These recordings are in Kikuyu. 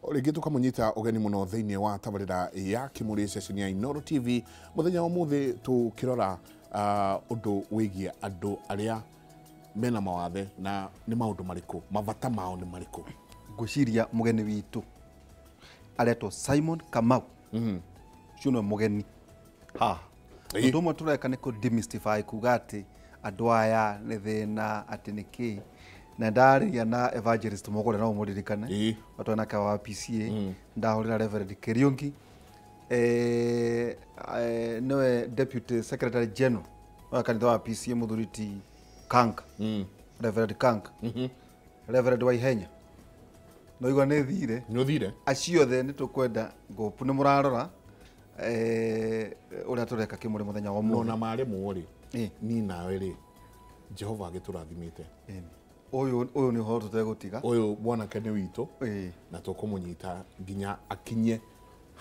Rĩngĩ tũkamũnyita ũgeni mũno thĩinĩ wa tabarĩra ya Kĩmũrĩ ceceni ya Inooro TV. Mũthenya wa ũmũthĩ tũkĩrora ũndũ wĩgiĩ andũ arĩa mena mawathe na nĩ maũndũ marĩkũ, mabata mao nĩ marĩkũ. Ngwĩciria mũgeni witũ aretwo Simon Kamau, ũcio nĩwe mũgeni haha. Ũndũ ũmwe tũreka nĩ kũ demystify, kuga atĩ andũ aya nĩ thĩna, atĩ nĩ kĩ. Na ndarĩria na evangelist Mũgũre, no ũmũririkane, watwa nake wa PCA. Ndahũrĩra Reverend Kĩriũngi, nĩwe deputy secretary general wa kanitha wa PCA, mũthuri ti Kanka, Reverend Kanka, Reverend Waihenya, no igua nĩ thire. Nĩ ũthire. Acio othe nĩ tũkwenda ngũpu nĩ mũrarora ũrĩa tũreka Kĩmũrĩ mũthenya wa ũmũthĩ. Nona maremwo rĩ, niĩ nawe rĩ, Jehova agĩtũrathimĩte. Ĩni. Ũyũ nĩ ũhoro tũtegũtiga. Ũyũ mwanake nĩ witũ na tũkũmũnyita nginya akinye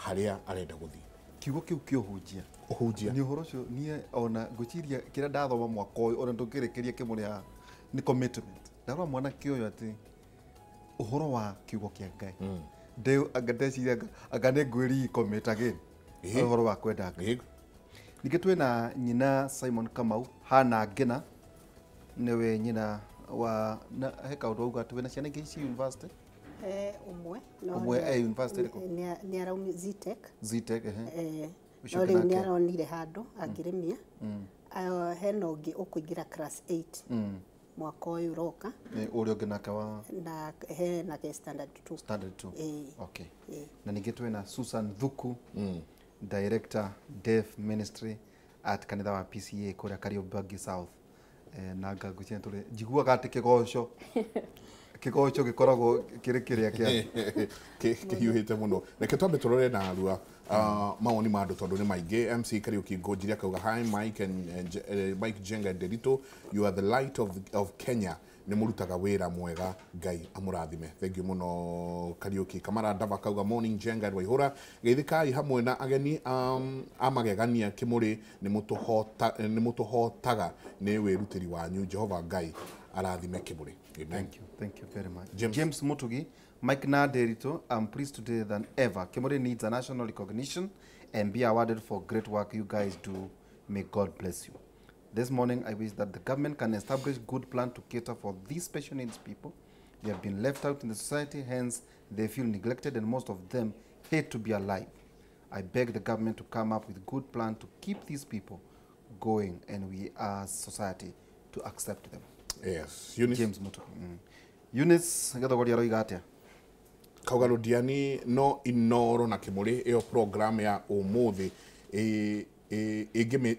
harĩa arenda gũthiĩ. Kiugo kĩu kĩũhunjia. Ũhunjia. Nĩ ũhoro ũcio niĩ ona ngwĩciria kĩrĩa ndathoma mwaka ũyũ, ona tũngĩrĩkĩria Kĩmũrĩ haha, nĩ commitment. Ndarora mwanake ũyũ atĩ ũhoro wa kiugo kĩa Ngai, anga ndeciria anga nĩ ngwĩri commit again. Ũhoro wa kwenda Ngai. Ningĩ twĩna nyina Simon Kamau, Hana Ngina, nĩwe nyina wa na he kaũndũ auga atĩ wĩna ciana ingĩ ci university. Ũmwe. Ũmwe e university ĩrĩkũ? Nĩ araumi Zetech. Zetech, ehe. Ũcio No ũngĩ rĩu nĩ nake? aronire handũ angĩrĩmia. Hena ũngĩ ũkũingĩra class 8 mwaka ũyũ ũroka. Nĩ ũrĩa ũngĩ nake wa? Na hena ke standard 2. Standard 2. Okay. Ĩĩ. Na ningĩ twĩna Susan Thuku, director Deaf Ministry at kanitha wa PCA kũrĩa Kariobangi South. Na ngwĩciria tũrĩ njiguaga atĩ kĩgoco gĩkoragwo kĩrĩ kĩrĩa kĩa Kĩhiũhĩte mũno. Reke twambe tũrore na narua mawoni ma andũ tondũ nĩ maingĩ. MC Kariuki Ngũnjiri akauga, "Hi Mike and Mike Jenga and Derito, you are the light of Kenya, nĩ mũrutaga wĩra mwega, Ngai amũrathime." Thank you mũno, Kariuki. Kamara Ndava akauga, "Morning Jenga and Waihũra, geithĩkai hamwe na ageni amagegania Kĩmũrĩ, nĩ mũtũhotaga nĩ wĩrutĩri wanyu, Jehova Ngai arathime Kĩmũrĩ." Amen. Thank you, thank you very much. James. James Mutugi, "Mike Naderito, I'm pleased today than ever. Kimuri needs a national recognition and be awarded for great work you guys do. May God bless you. This morning, I wish that the government can establish good plan to cater for these special needs people. They have been left out in the society, hence they feel neglected and most of them hate to be alive. I beg the government to come up with good plan to keep these people going and we as society to accept them." Yes, Eunice. James Mutugi. Eunice Githogori aroiga atĩa? Kauga Rũdiani no Inoro na Kĩmũrĩ, ĩyo program ya ũmũthĩ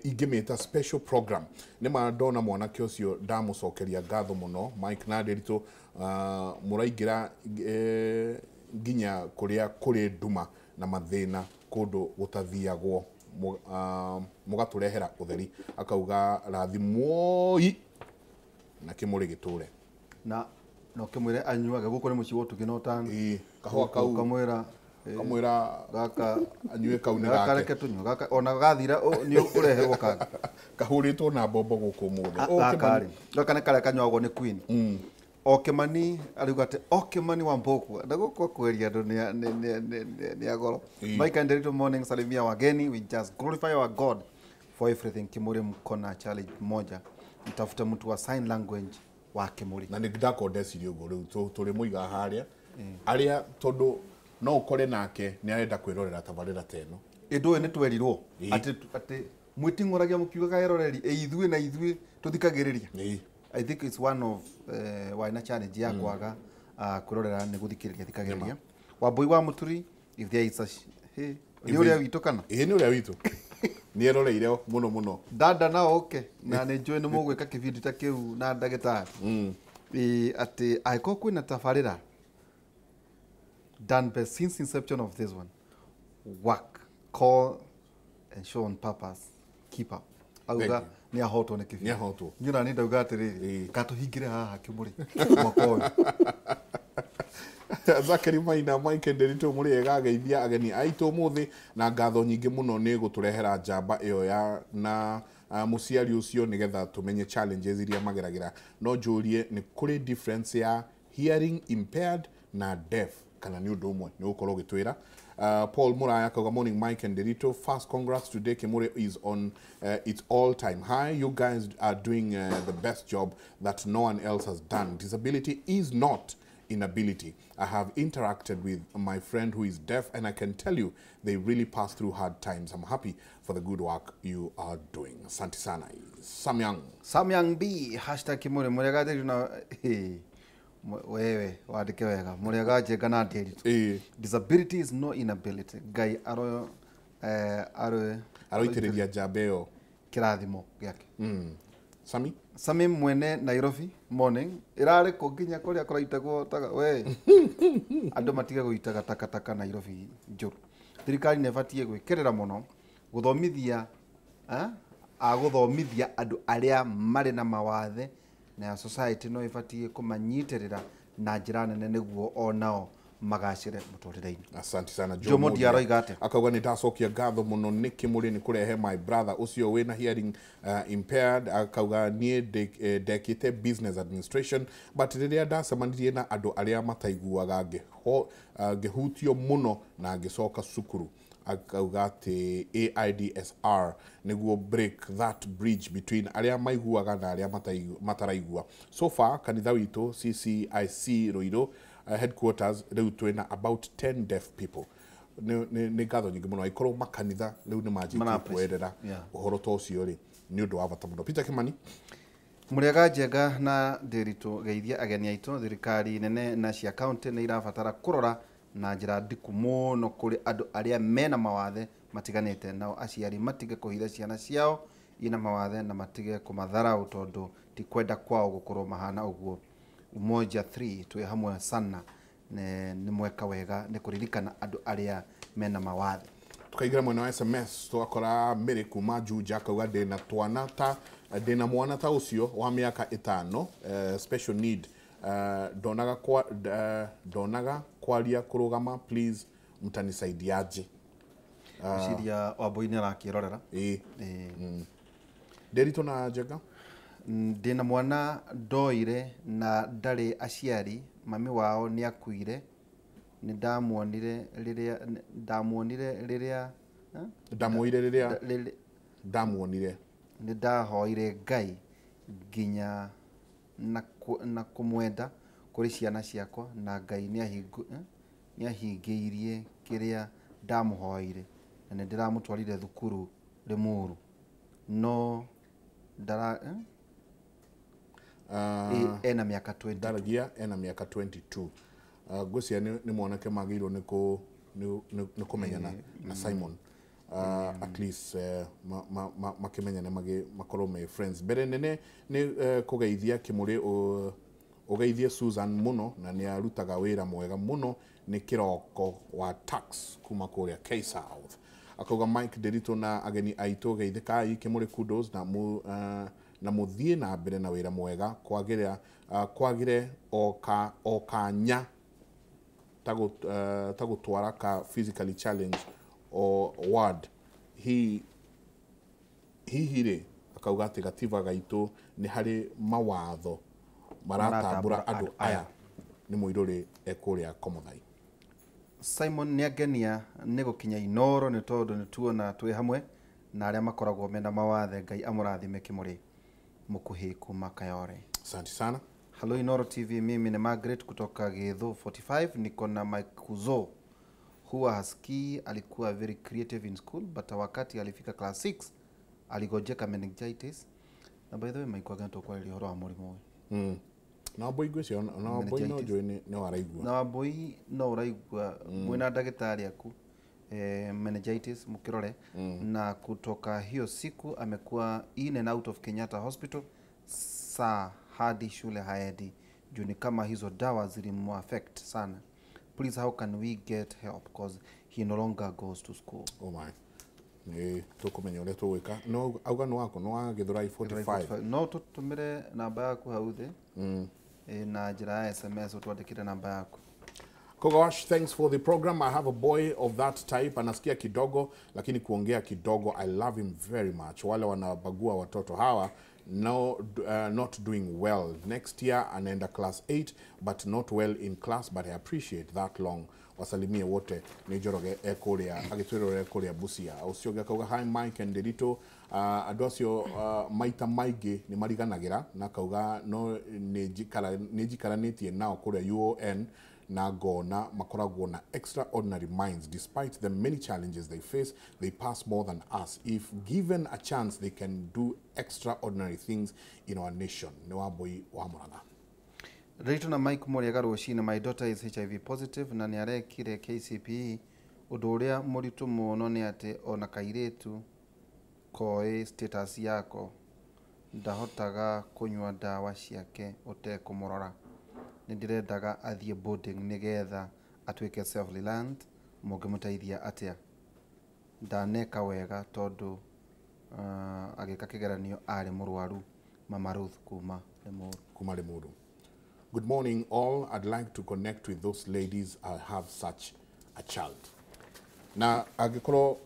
ingĩmĩta special program. Nĩ ma ndona mwanake ũcio ndamũcokeria ngatho mũno. Mike na Nderitu, mũraingĩra nginya kũrĩa kũrĩ nduma na mathĩna, kũndũ gũtathiagwo, mũgatũrehera ũtheri. Akauga rathimwoi na Kĩmũrĩ gĩtũre. Na no kĩmwĩre anyuage gũkũ nĩ mũciĩ wa ũtugi na ũtana. Ĩĩ, kahũa kau. Kamwĩra kamwĩra gaka anyue kau nĩ gaka gake. Reke tũnyue gaka, ona gathira nĩ ũreherwo kangĩ. Kahũrĩtwo na mbombo gũkũ ũmũthĩ. Ô, Gaka Kĩmani. rĩ, gaka nĩ karĩa kanyuagwo nĩ queen. O Kĩmani ariuga atĩ o Kĩmani wa Mbũkua na gũkũ kweria andũ nĩ agoro. "Mike and Nderitu, morning, salimia wageni. We just glorify our God for everything. Kimuri, mko na challenge moja, mtafute mtu wa sign language wa Kimuri." Na nĩ ndakorwo ndeciria ũguo rĩu tũrĩ mũiga harĩa arĩa tondũ no ũkore nake nĩ arenda kwĩrorera tabarĩra ta ĩno. Ĩndũ ũyũ nĩ twerirwo atĩ mwĩting'oragia mũkiugaga eroreri ĩ ithuĩ na ithuĩ tũthikagĩrĩria. I think it's one of waina challenge ya kwaga kwĩrorera nĩ gũthikĩrĩria thikagĩrĩria. Wambui wa Mũturi, if there is a hey, nĩ ũrĩa witũ kana? Ĩĩ, nĩ ũrĩa witũ, nĩ eroreire mũno mũno. Dada no oke na nĩ njũĩ nĩ mũgwĩka kĩbindi ta kĩu na ndagĩtarĩ. Ĩ, atĩ angĩkorwo kwĩna tabarĩra done best since inception of this one, work call and show on purpose, keep up. Auga Thank nĩ ahotwo nĩ kĩbindi. Nĩ ahotwo. Niĩ ona niĩ ndauga atĩrĩrĩ, katũhingĩre haha Kĩmũrĩ mwaka ũyũ. Zachary Maina, "Mike Nderitu, mũrĩ ega? Geithia ageni aitũ ũmũthĩ na ngatho nyingĩ mũno nĩ gũtũrehera njamba ĩyo ya na mũciari ũcio nĩgetha tũmenye challenges iria mageragĩra. No njũrie, nĩ kũrĩ difference ya hearing impaired na deaf? Kana nĩ ũndũ ũmwe nĩ ũgũkorwo ũgĩtwĩra. Paul Muraya akauga morning Mike and Derito. First congrats today Kimuri is on its all time high. You guys are doing the best job that no one else has done. Disability is not inability. I have interacted with my friend who is deaf and I can tell you they really pass through hard times. I'm happy for the good work you are doing. Asante sana. Samyang. Samyang B hashtag Kimuri murega Nderitu na wewe wandike wega murega Njenga na Nderitu. Disability is no inability. Ngai aro aroitĩrĩria njamba ĩyo kĩrathimo gĩake. Sami? Sami mwene Nairobi morning irarĩ kũ nginya kũrĩa kũraitagwo taka we andũ matige gũitaga takataka Nairobi njũru. Thirikari nĩ ĩbatiĩ gwĩkĩrĩra mũno gũthomithia agũthomithia andũ arĩa marĩ na mawathe na society no ĩbatiĩ kũmanyitĩrĩra na njĩra nene nĩguo onao magacĩre mũtũrĩre-inĩ. Asante sana Joe Mudia aroiga atĩa? Akauga nĩ ndacokia ngatho mũno nĩ Kimuri nĩ kũrehe my brother ũcio wĩna hearing impaired. Akauga niĩ ndekĩte business administration but rĩrĩa ndacemanirie na andũ arĩa mataiguaga ngĩhutio mũno na ngĩcoka cukuru. Akauga atĩ AIDSR nĩguo break that bridge between arĩa maiguaga na arĩa mataraigua. So far kanitha witũ CCIC Ruiru headquarters rĩu twĩna about 10 deaf people. Nĩ ngatho nyingĩ mũno aikorwo makanitha rĩu nĩ manjĩtie kwerera ũhoro ta ũcio rĩ nĩ ũndũ wa bata mũno. Peter Kimani. Mũrĩega Njenga na Nderitu geithia ageni aitũ. Thirikari nene na cia county nĩ irabatara kũrora na njĩra ndiku mũno kũrĩ andũ arĩa mena mawathe matiganĩte, nao aciari matige kũhitha ciana ciao ina mawathe na matige kũmatharau tondũ ti kwenda kwao gũkorwo mahana ũguo. Umoja 3 twĩ hamwe sana nĩ mweka wega nĩ kũririkana andũ arĩa mena mawathe. Tukaingĩra mwena wa SMS twakora Mary kuma Juja akauga ndĩna twana ta ndĩna mwana ta ũcio wa mĩaka 5 special need ndonaga kwaria kũrũgama please mtanisaidiaje. Ciria Wambui nĩ arakĩrorera. Nderitu na Njenga. Ndĩna mwana ndoire na ndarĩ aciari, mami wao nĩ akuire, nĩ ndamuonire rĩrĩa ndamuonire nĩ ndahoire Ngai nginya na kũmwenda kũrĩ ciana ciakwa na Ngai nĩahingĩirie kĩrĩa ndamũhoire na nĩ ndĩramũtwarire thukuru Limuru no ndara ena miaka 22. Ndaragia ena miaka 22. Ngwĩciria nĩ mwanake magĩrĩirwo nĩ kũmenyana na Simon. At least makĩmenyane makorwo me friends. Mbere nene nĩ kũgeithia Kimuri ũgeithie Susan mũno na nĩ arutaga wĩra mwega mũno nĩ kĩroko wa tax kuma kũrĩa K South. Akauga Mike Nderitu na ageni aitũ geithĩkai Kimuri kudos na na mũthiĩ na mbere na wĩra mwega kwagĩre o kanya ta gũtwara ka physically challenge o ward hihi rĩ akauga atĩ gatiba gaitũ nĩ harĩ mawatho maratambũra andũ aya nĩ mũirũrĩ ekũrĩa Komothai. Simon nĩ angenia nĩ gũkinya Inoro nĩ tondũ nĩ tuona twĩ hamwe na arĩa makoragwo mena mawathe. Ngai amũrathime Kimuri mũkuhĩ kuma Kayore. Asante sana. Hello Inoro TV, mimi ni Margaret kutoka Githu 45, niko na Mike Kuzo. Huwa hasikii, alikuwa very creative in school but wakati alifika class 6 aligojeka meningitis. Na by the way Mike wagana tokwa ile horo wa mũrimũ ũyũ. Na Wambui ngwĩciria na Wambui no njũĩ nĩ waraigua. Na Wambui no ũraigua mwĩna ndagĩtarĩ aku meningitis mukirore. Na kutoka hiyo siku amekuwa in and out of Kenyatta Hospital saa hadi shule haendi juu ni kama hizo dawa zilimuaffect sana. Please, how can we get help because he no longer goes to school. Oh my. Nĩ tũkũmenya ũrĩa tũgwĩka. No auga nĩ wako nĩ wa Githurai 45. No tũtũmĩre namba yaku hau thĩ na njĩra ya SMS ũtwandĩkĩre namba yaku. Kogosh, thanks for the program. I have a boy of that type. Anasikia kidogo, lakini kuongea kidogo. I love him very much. Wale wanabagua watoto hawa No, not doing well. Next year anaenda class 8 but not well in class, but I appreciate that long. Wasalimie wote ni Njoroge ekuria agitwirore ekuria Busia. Ucio ũngĩ akauga hi Mike and Nderitu, andũ acio maita maingĩ nĩ mariganagĩra, na akauga no nĩ njikaranĩtie nao kũrĩa UON na ngona makoragwo na extraordinary minds. Despite the many challenges they face, they pass more than us. If given a chance, they can do extraordinary things in our nation. Nĩ Wambui wa Murang'a. Nderitu na Mike Muriaga rũcinĩ, my daughter is HIV positive na nĩ arekire KCPE. Ũndũ ũrĩa mũritũ mũno nĩ atĩ ona kairĩtu koĩ status yako ndahotaga kũnyua ndawa ciake ũtekũmũrora. Nĩ ndĩrendaga athiĩ boarding nĩgetha atuĩke self reliant. Mũngĩmũteithia atĩa? Ndaneka wega tondũ agĩka kĩgeranio arĩ mũrwaru. Mama Ruth kuma Limuru. Kuma Limuru. Good morning all. I'd like to connect with those ladies. I have such a child. Na angĩkorwo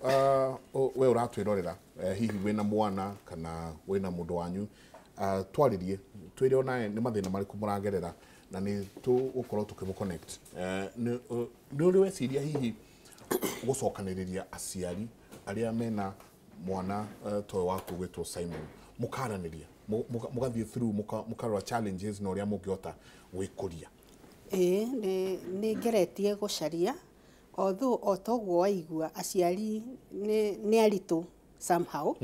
we ũratwĩrorera, hihi wĩna mwana kana wĩna mũndũ wanyu, twarĩrie twĩre onawe nĩ mathĩna marĩkũ mũragerera na nĩ tũgũkorwo tũkĩmũ connect. Nĩ ũrĩ weciria hihi gũcokanĩrĩria aciari arĩa mena mwana ta ũyũ waku gwĩtwo Simon, mũkaranĩria, mũgathiĩ through, mũkarora challenges na ũrĩa mũngĩhota gwĩkũria? Ĩĩ, nĩ ngeretie gũcaria, although o toguo waigua aciari nĩ aritũ somehow,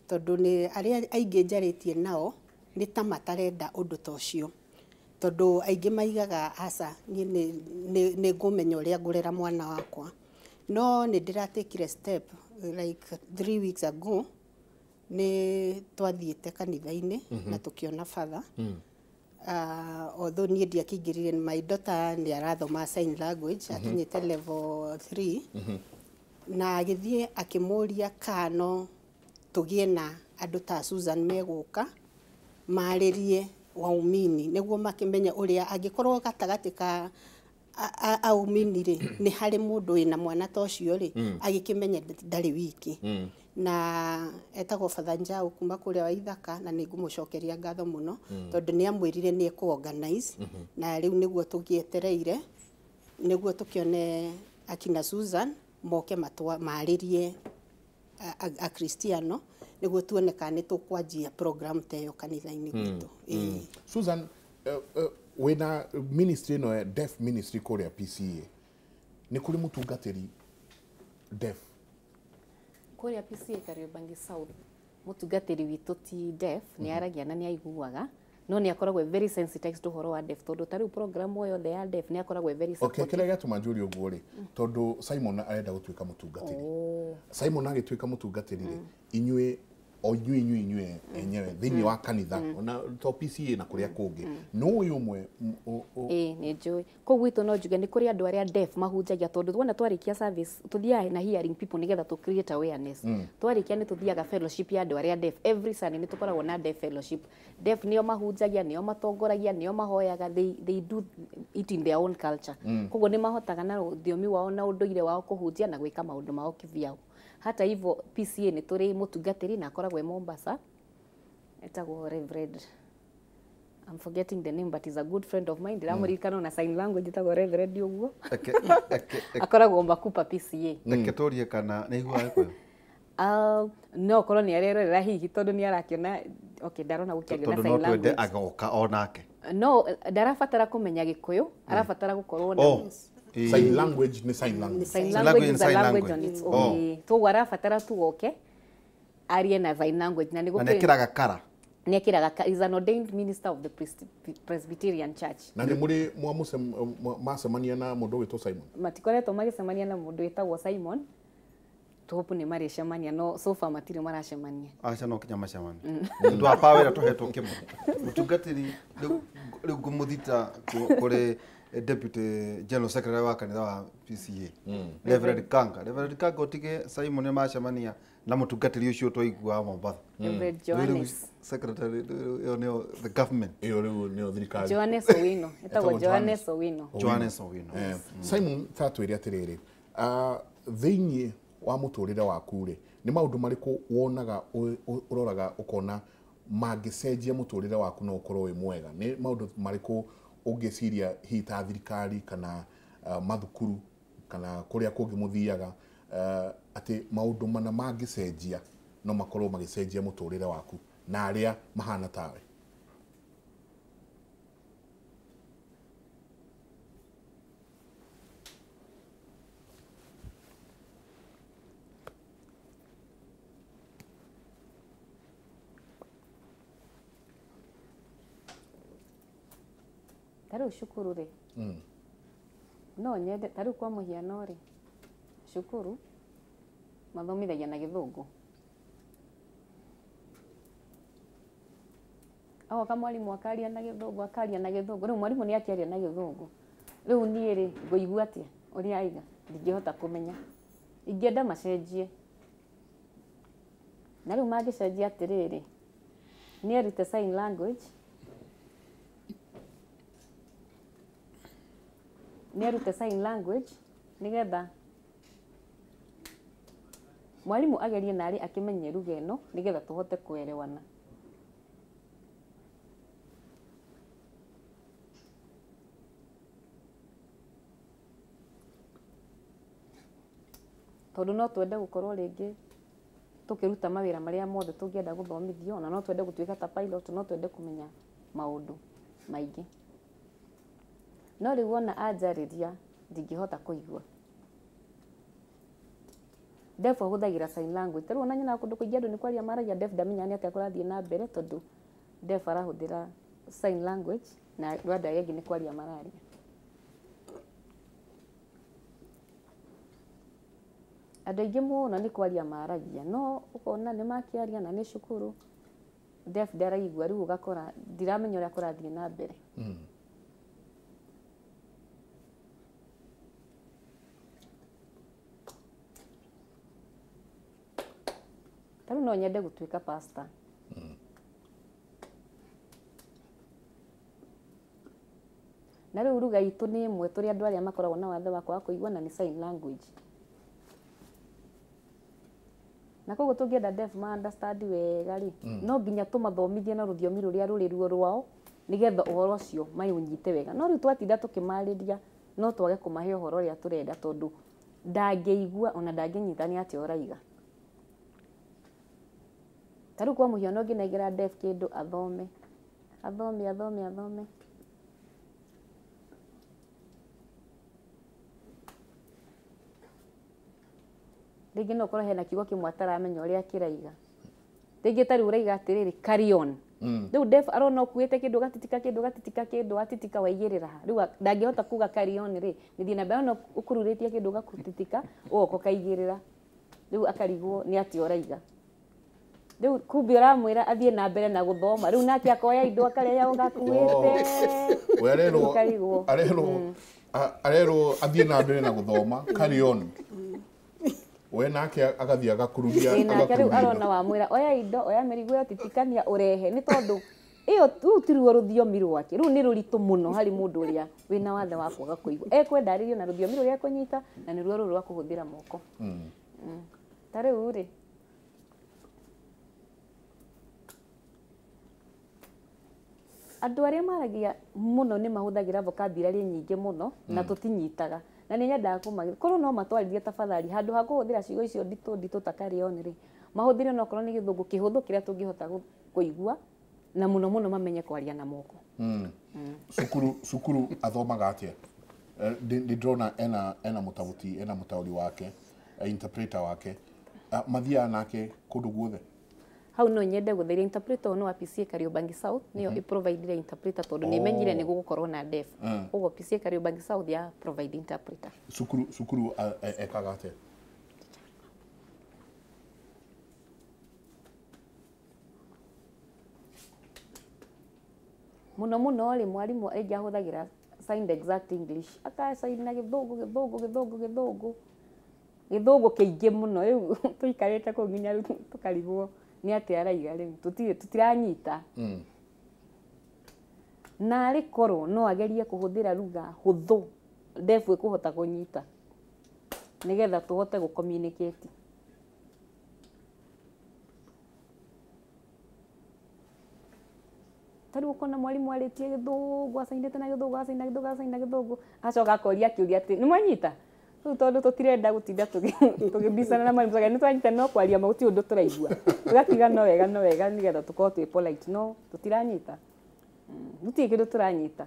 tondũ nĩ arĩa aingĩ njarĩtie nao nĩ ta matarenda ũndũ ta ũcio, tondũ aingĩ maigaga aca niĩ nĩ ngũmenya ũrĩa ngũrera mwana wakwa. No nĩ ndĩratekire step like 3 weeks ago, nĩ twathiĩte kanitha-inĩ na tũkĩona father. Although niĩ ndiakĩingĩrire, my daughter nĩ arathoma sign language, akinyĩte level 3, na agĩthiĩ akĩmũria kana no tũgĩe na andũ ta Susan megũka marĩrie waumini nĩguo makĩmenye ũrĩa angĩkorwo gatagatĩ ka aumini rĩ nĩ harĩ mũndũ wĩna mwana ta ũcio rĩ, agĩkĩmenye ndarĩ wiki. Na etagwo Father Njau kuma kũrĩa wa Ithaka, na nĩ ngũmũcokeria ngatho mũno tondũ nĩ amwĩrire nĩ ekũ-organize, na rĩu nĩguo tũgĩetereire nĩguo tũkĩone akina Susan moke marĩrie akristiano nĩguo tuone kana nĩ tũkwanjia program ta ĩyo kanitha-inĩ gwitũ. Susan, wĩna ministry ĩno ya deaf ministry kũrĩa PCA, nĩ kũrĩ mũtungatĩri deaf kũrĩa PCA Kariobangi South? Mũtungatĩri witũ ti deaf, nĩ aragia na nĩ aiguaga, no nĩ akoragwo very sensitized ũhoro wa deaf, tondũ ta rĩu program o yothe ya deaf nĩ akoragwo very Okay, supportive. kĩrĩa gĩatũma njũrie ũguo rĩ, tondũ Simon arenda gũtuĩka mũtungatĩri. Simon agĩtuĩka mũtungatĩri rĩ, inyuĩ o inyuĩ enyewe thĩinĩ wa kanitha ona to PCA na kũrĩa kũngĩ, no ũyũ ũmwe Ĩĩ, nĩ njũĩ kũu gwitũ no njuge nĩ kũrĩ andũ arĩa deaf mahunjagia, tondũ wona twarĩkia service tũthiaga na hearing people nĩgetha tũ create awareness. Twarĩkia nĩ tũthiaga fellowship ya andũ arĩa deaf. Every Sunday nĩ tũkoragwo na deaf fellowship. Deaf nĩo mahunjagia, nĩo matongoragia, nĩo mahoyaga. They do it in their own culture, koguo nĩ mahotaga na rũthiomi wao na ũndũire wao kũhunjia na gwĩka maũndũ mao kivyao. Hata hivyo PCA nĩ tũrĩ mũtungatĩri na akoragwo e Mombasa, etagwo Reverend, I'm forgetting the name, but he's a good friend of mine. Ndiramũririkana na sign language, etagwo Reverend ũguo. Akoragwo Makupa PCA. Reke tũrie kana nĩ aiguaga Gĩkũyũ. No korwo nĩ arerorera hihi, tondũ nĩ arakĩona, okay, ndarona gũkĩario na Tondũ sign no twende language. Agoka onake. No ndarabatara kũmenya Gĩkũyũ, arabatara gũkorwo na Oh, ĩĩ. Sign language nĩ sign language. Sign Sign language language is a and sign language on language. its own. Toguo arabatara tu oke arie na sign language na Na nĩ nĩ ekĩraga kara. Nĩ ekĩraga, is an ordained minister of the Presbyterian Church. Na nĩ mũrĩ macemania na mũndũ ũgwĩtwo Simon? Matikoretwo magĩcemania na mũndũ wĩtagwo Simon. Tũhope nĩ marĩcemania, no so far matirĩ maracemania. Aca no kinya macemania tondũ apa wĩra tũhetwo kĩmwe mũtungatĩri rĩu ngũmũthita kũrĩ deputy general secretary wa kanitha wa PCA, Reverend Kanga. Reverend Kanga, ũtige Simon nĩ macemania na mũtungatĩri ũcio twaigua wa Mombasa. Reverend Rĩu Johannes. Secretary ĩyo nĩyo the government. Ĩyo rĩu nĩyo thirikari. Johannes Owino, etagwo Etagwo Johannes Owino. Johannes Owino. Simon, ta twĩre atĩrĩrĩ, thĩinĩ wa mũtũrĩre waku rĩ, nĩ maũndũ marĩkũ wonaga ũroraga ũkona mangĩcenjia mũtũrĩre waku no ũkorwo wĩ mwega? Nĩ maũndũ marĩkũ ũngĩciria hihi ta thirikari kana mathukuru kana kũrĩa kũngĩ mũthiaga atĩ maũndũ mana mangĩcenjia no makorwo magĩcenjia mũtũrĩre waku na arĩa mahana tawe? Ta rĩu cukuru rĩ, no nyende ta rĩu kwa mũhiano rĩ, cukuru mathomithagia na gĩthũngũ. Agoka mwarimũ akaria na gĩthũngũ, akaria na gĩthũngũ. Rĩu mwarimũ nĩ akĩaria na gĩthũngũ. Rĩu niĩ rĩ, ngũigua atĩa ũrĩa aiga? Ndingĩhota kũmenya. Ingĩenda macenjie. Na rĩu mangĩcenjia atĩrĩrĩ, nĩ erute sign language, nĩ sign language nĩgetha mwarimu agerie narĩ akĩmenye lugha ĩno nĩgetha tũhote kuelewana. Tondũ no twende gũkorwo rĩngĩ tũkĩruta mawĩra marĩa mothe tũngĩenda gũthomithio, na no twende gũtuĩka ta pilot, no twende kũmenya maũndũ maingĩ. No rĩu wona anjarĩria ndingĩhota kũigua. Deaf ahũthagĩra sign language. Tarĩu ona nyonaga kũndũ kũingĩ andũ nĩ kwaria maragia, deaf ndamenya nĩ atĩa kũrathiĩ na mbere tondũ deaf arahũthĩra sign language na andũ arĩa angĩ nĩ kwaria mararia. Andũ aingĩ mũno nĩ kwaria maragia, no ũkona nĩ makĩaria na nĩ cukuru, deaf ndaraigua, rĩu ũgakora ndiramenya ũrĩa kũrathiĩ na mbere. Tarĩu no nyende gũtuĩka pastor. Na rĩu ruga itũ nĩ ĩmwe tũrĩ andũ arĩa makoragwo na wathe wa kwaga kũigua na nĩ sign language. Na koguo tũngĩenda deaf ma understand wega rĩ, no nginya tũmathomithie na rũthiomi rũrĩa rũrĩ ruo rwao nĩgetha ũhoro ũcio maũnyite wega. No rĩu twatinda tũkĩmarĩria no twage kũmahe ũhoro ũrĩa tũrenda tondũ ndangĩigua ona ndangĩnyita nĩ atĩa ũraiga. Ta rĩu kwa mũhiano ngĩnengera deaf kĩndũ athome, athome, athome, athome. Rĩngĩ no ũkorwo hena kiugo kĩmwe ataramenya ũrĩa kĩraiga. Rĩngĩ ta rĩu ũraiga atĩrĩrĩ, carry on. Rĩu deaf arona ũkuĩte kĩndũ ũgatitika kĩndũ ũgatitika kĩndũ watitika waigĩrĩra ha. Rĩu ndangĩhota kuga carry on rĩ, nĩthiĩ na mbere, arona ũkururĩtie kĩndũ ũgatitika ũgoka ũkaigĩrĩra. Rĩu akarigwo nĩ atĩa ũraiga. Rĩu kumbe ũramwĩra athiĩ na mbere na gũthoma, rĩu nake akoya indo akarĩa ũgakuĩte. We arerwo arerwo athiĩ na mbere na gũthoma, carry on. We nake agathiĩ agakururia, nake rĩu arona wamwĩra oya indo, oya mĩrigo ĩyo, titikania ũrehe, nĩ tondũ ĩyo rĩu ti ruo rũthiomi rwake, rĩu nĩ rũritũ mũno harĩ mũndũ ũrĩa wĩna wathe wa kwaga kũigua. Ekwenda arĩrio na rũthiomi rũrĩa ekũnyita na nĩruo rũrũ rwa kũhũthĩra moko. Ta rĩu rĩ, andũ arĩa maragia mũno nĩ mahũthagĩra vocabulary nyingĩ mũno na tũtinyitaga. Na nĩ nyendaga kũmagira korwo no matwarithie tafadhali handũ ha kũhũthĩra ciugo icio nditũ nditũ ta carry on rĩ, mahũthĩre no korwo nĩ gĩthũngũ kĩhũthũ kĩrĩa tũngĩhota kũigua na mũno mũno mamenye kwaria na moko. Cukuru athomaga atĩa? Nĩ ndĩrona ena mũtaũti, ena mũtaũri wake, interpreter wake, mathiaga nake kũndũ guothe? Hau no nyende gũtheria interpreter no wa PCA Kariobangi South niyo i-provide interpreter tondũ nĩ menyire nĩ gũgũkorwo na deaf. Koguo PCA Kariobangi South ya provide interpreter. Cukuru ekaga atĩa? Mũno mũno rĩ, mwarimũ rĩngĩ ahũthagĩra signed exact English, akasign na gĩthũngũ gĩthũngũ gĩthũngũ gĩthũngũ gĩthũngũ kĩingĩ mũno. Rĩu tũikarĩte kũu nginya rĩu tũkarigwo nĩ atĩa araiga, rĩu tũtiranyita. Na arĩ korwo no agerie kũhũthĩra lugha hũthũ deaf ĩkũhota kũnyita nĩgetha tũhote gũ communicate. Ũkona mwarimũ arĩtie Gĩthũngũ, acainĩte na Gĩthũngũ, acaina Gĩthũngũ, acaina Gĩthũngũ, acoka akoria kĩũria atĩ nĩ mwanyita? Rĩu tondũ tũtirenda gũtinda tũgĩbicana na mwarimũ, nĩ twanyita no kwaria ma gũtirĩ ũndũ tũraigua. Tũgatiga no wega no wega nĩgetha tũkorwo twĩ polite, no tũtiranyita. Gũtirĩ kĩndũ tũranyita.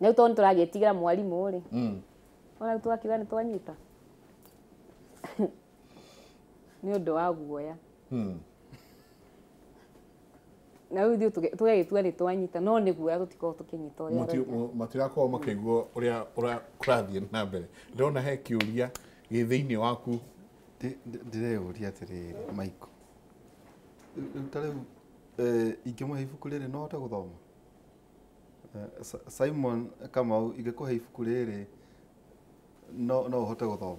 Na rĩu tondũ nĩtũragĩtigĩra mwarimũ rĩ, ona rĩu tũgakiuga nĩ twanyita. Nĩ ũndũ wa guoya. Na rĩu ithuĩ tũgagĩtua nĩ twanyita, no nĩ guoya tũtikoragwo tũkĩnyita ũrĩa aroiga. Matirakorwo makĩigua ũrĩa kũrathiĩ na mbere. Ndĩrona he kĩũria gĩ thĩinĩ waku. Ndĩreyũria atĩrĩrĩ, Michael, rĩu ta rĩu ingĩmũhe ibuku rĩrĩ no ahote gũthoma? Simon Kamau, ingĩkũhe ibuku rĩrĩ no ũhote gũthoma?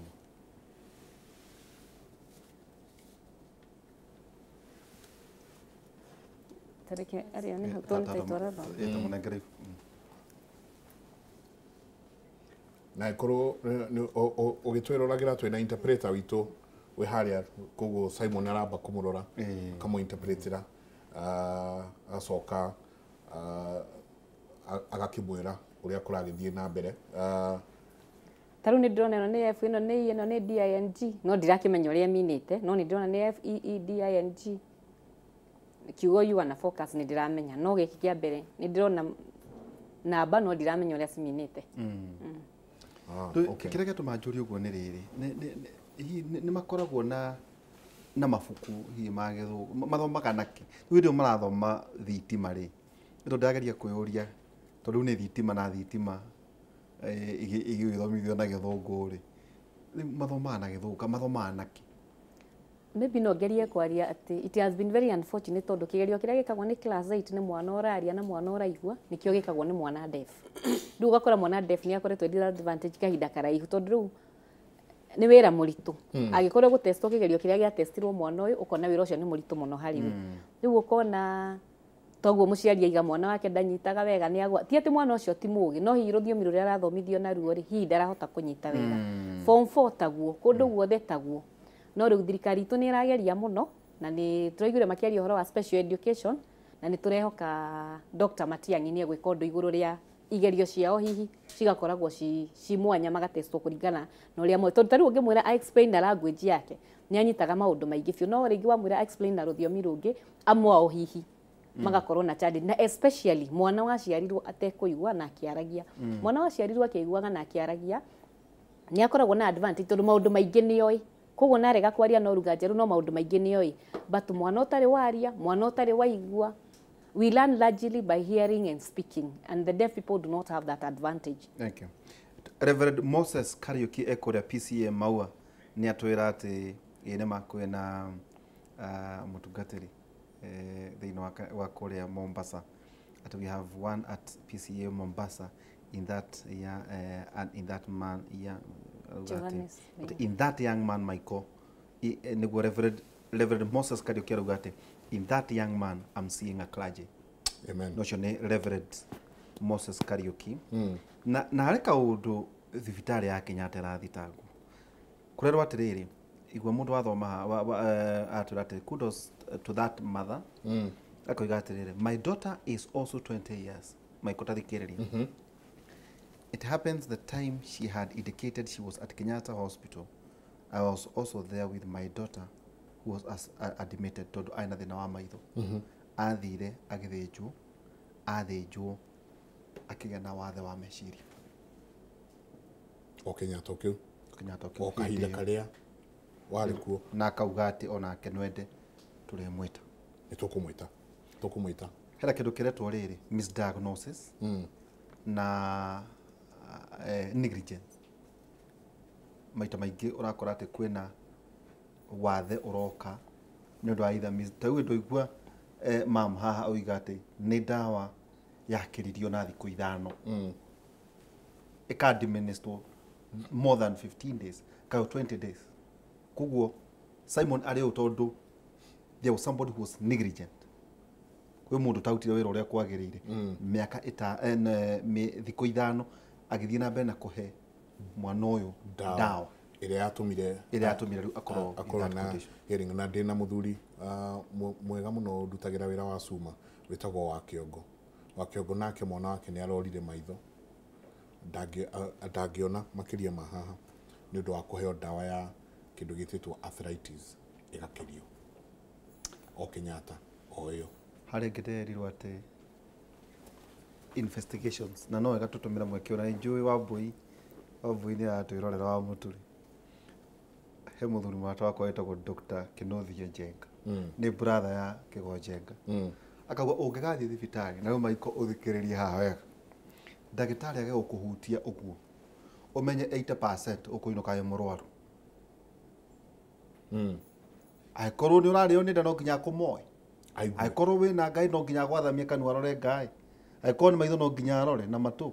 Tareke aria nĩ hau tuonete twaratha. Tũmũnengere ibuku. Na ĩkorwo ũgĩtwĩroragĩra twĩna interpreter witũ wĩ harĩa, koguo Simon aramba kũmũrora akamũ-interpretĩra, agacoka agakĩmwĩra ũrĩa kũragĩthiĩ na mbere. Ta rĩu nĩ ndĩrona ĩno nĩ F, ĩno nĩ E, ĩno nĩ D I N G, no ndirakĩmenya ũrĩa ĩminĩte, no nĩ ndĩrona nĩ F E E D I N G. Kiugo you na focus nĩ ndĩramenya, no gĩkĩ kĩa mbere nĩ ndĩrona namba no ndiramenya ũrĩa ciminĩte. Kĩrĩa gĩatũma njũrie ũguo nĩ rĩrĩ, hihi nĩ makoragwo na mabuku hihi ma Gĩthũngũ, mathomaga nakĩ? Rĩu hĩndĩ ĩyo marathoma thitima rĩ, nĩ tondũ ndĩrageria kwĩyũria, tondũ rĩu nĩ thitima na thitima ĩgĩthomithio na Gĩthũngũ rĩ, rĩu mathomaga na Gĩthũngũ, mathomaga nakĩ? Maybe no ngerie kwaria atĩ it has been very unfortunate tondũ kĩgerio kĩrĩa gĩkagwo nĩ class 8 nĩ mwana ũraria na mwana ũraigua nĩkĩo gĩkagwo nĩ mwana deaf. Rĩu ũgakora mwana deaf nĩ akoretwo disadvantage kahinda karaihu tondũ rĩu nĩ wĩra mũritũ. Angĩkorwo gũtestwo kĩgerio kĩrĩa gĩatestirwo mwana ũyũ, ũkona wĩra ũcio nĩ mũritũ mũno harĩ we. Rĩu ũkona toguo mũciari aiga mwana wake ndanyitaga wega nĩ agwa. Ti atĩ mwana ũcio ti mũũgĩ, no hihi rũthiomi rũrĩa arathomithio naruo rĩ, hihi ndarahota kũnyita wega. Form 4 taguo, kũndũ guothe taguo. No rĩu thirikari itũ nĩ ĩrageria mũno na nĩ tũraiguire makĩaria ũhoro wa special education na nĩ tũrehoka Dr. Matiang'i nĩ egwĩka ũndũ igũrũ rĩa igerio ciao hihi cigakoragwo ci mwanya magatestwo kũringana na ũrĩa moĩ. Tondũ ta rĩu ũngĩmwĩra a explain na language yake nĩ anyitaga maũndũ maingĩ biũ, no rĩngĩ wamwĩra explain na rũthiomi rũngĩ amwe ao hihi magakorwo na challenge, na especially mwana waciarirwo atekũigua na akĩaragia. Mwana waciarirwo akĩiguaga na akĩaragia nĩ akoragwo na advantage tondũ maũndũ maingĩ nĩ oĩ. Koguo narega kwaria no ruga njerũ no maũndũ maingĩ nĩ oĩ. But mwana ũtarĩ waria, mwana ũtarĩ waigua, we learn largely by hearing and speaking, and the deaf people do not have that advantage. Thank you. Reverend Moses Kariuki ekũrĩa PCA Maua nĩ atwĩra atĩ ĩ nĩma kwĩna mũtungatĩri thĩinĩ wa kũrĩa Mombasa, at we have one at PCA Mombasa in that year, and in that man yeah, Johannes, but in that young man Michael, nĩguo Reverend Moses Kariuki arauga atĩ in that young man I'm seeing a clergy. Amen. No cio nĩ Reverend Moses Kariuki. Na harĩ kaũndũ thibitarĩ ya Kenyatta ĩrathitangwo kũrerwo atĩrĩrĩ, igua mũndũ wathoma atwĩra atĩ kudos to that mother, akoiga atĩrĩrĩ, my daughter is also 20 years. Michael tathikĩrĩria. It happens the time she had indicated she was at Kenyatta Hospital. I was also there with my daughter who was admitted tondũ aina thĩna wa maitho. Athire agĩthĩnjwo, athĩnjwo akĩgĩa na wathe wa meciria. O Kenyatta kĩu. Kenyatta kĩu. O kahinda karĩa warĩ kuo. Na akauga atĩ onake nwende tũrĩmwĩta. Nĩ tũkũmwĩta. Tũkũmwĩta. Hena kĩndũ kĩretwo rĩrĩ misdiagnosis na negligence. Maita maingĩ ũrakora atĩ kwĩna wathe ũroka nĩ ũndũ wa either ta rĩu ndũigua mam haha oiga atĩ nĩ ndawa yakĩririo na thikũ 5 ĩka-administer more than 15 days kana 20 days. Koguo Simon arĩ ũũ tondũ there was somebody who was negligent. Kwĩ mũndũ ũtarutire wĩra ũrĩa kwagĩrĩire mĩaka thikũ 5 agĩthiĩ na mbere na kũhe mwana ũyũ ndawa ĩrĩa yatũmire rĩu akorwo na hearing. Na ndĩna mũthuri mwega mũno ndutagĩra wĩra wa cuma Wĩtagwo wa Kĩongo. Wa Kĩongo nake mwana wake nĩ arorire maitho, ndangĩona makĩria ma haha nĩ ũndũ wa kũheo ndawa ya kĩndũ gĩtĩtwo arthritis ĩgakĩrio o Kenyatta o ĩyo. Harĩ ngĩ nderirwo atĩ investigations na no wega tũtũmĩra mweke ũrĩa njũĩ Wambui. Wambui nĩ aratwĩrorera wa Mũturi. He mũthuri mũrata wakwa wĩtagwo Dr. Kĩnuthia Njenga, nĩ brother ya Kĩgo Njenga. Akauga ũngĩgathiĩ thibitarĩ na rĩu maiko ũthikĩrĩrie haha wega, ndagĩtarĩ age gũkũhutia ũguo, ũmenye 80% ũkũinũka wĩ mũrwaru. Angĩkorwo nĩ ũrarĩo nĩ nda no nginya akũmoe. Aigue. Angĩkorwo wĩna ngai no nginya agwathamie kanua arore ngai. Angĩkorwo nĩ maitho no nginya arore na matũ,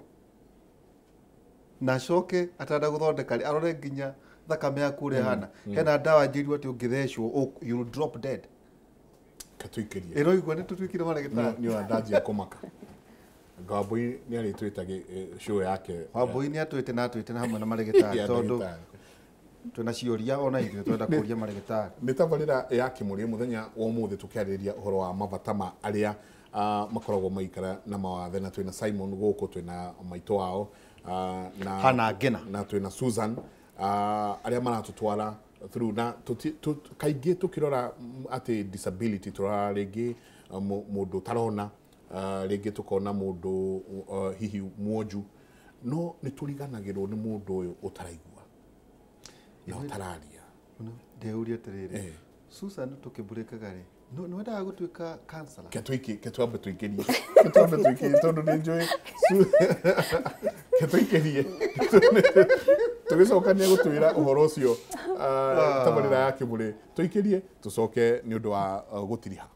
na acoke atanda gũthondeka rĩ, arore nginya thakame yaku ũrĩa ĩhana. Hena ndawa njĩrirwo atĩ ũngĩthecwo you'll drop dead. Katũikĩrie. Ĩroigua nĩ tũtuĩkire marĩgĩtarĩ. Nĩ ona ndanjia kũmaka. Wambui nĩ arĩtwĩta show yake. Wambui nĩ atwĩte na atwĩte na hamwe na marĩgĩtarĩ ya tondũ ndagĩtarĩ. twĩna ciũria ona ithuĩ twenda kũria marĩgĩtarĩ. Nĩ tabarĩra ya Kĩmũrĩ mũthenya wa ũmũthĩ tũkĩarĩrĩria ũhoro wa mabata ma arĩa makoragwo maikara na mawathe, na twĩna Simon gũkũ, twĩna maitũ wao na Hannah Ngina. na twĩna Susan, arĩa maratũtwara through na kaingĩ tũkĩrora atĩ disability tũrora rĩngĩ mũndũ ũtarona, rĩngĩ tũkona mũndũ hihi mwonju, no nĩ tũriganagĩrwo nĩ mũndũ ũyũ ũtaraigua na ũtararia. Ndeuria atĩrĩrĩ, Eh. Susan, tũkĩmbũrĩkaga rĩ, nĩ wendaga gũtuĩka counselor? Ke twambe tũikĩrie, ke twambe tũikĩrie tondũ nĩ njũĩ ke tũikĩrie tũgĩcoka nĩ egũtwĩra ũhoro ũcio. Tabarĩra ya Kĩmũrĩ, tũikĩrie tũcoke nĩ ũndũ wa gũtiriha.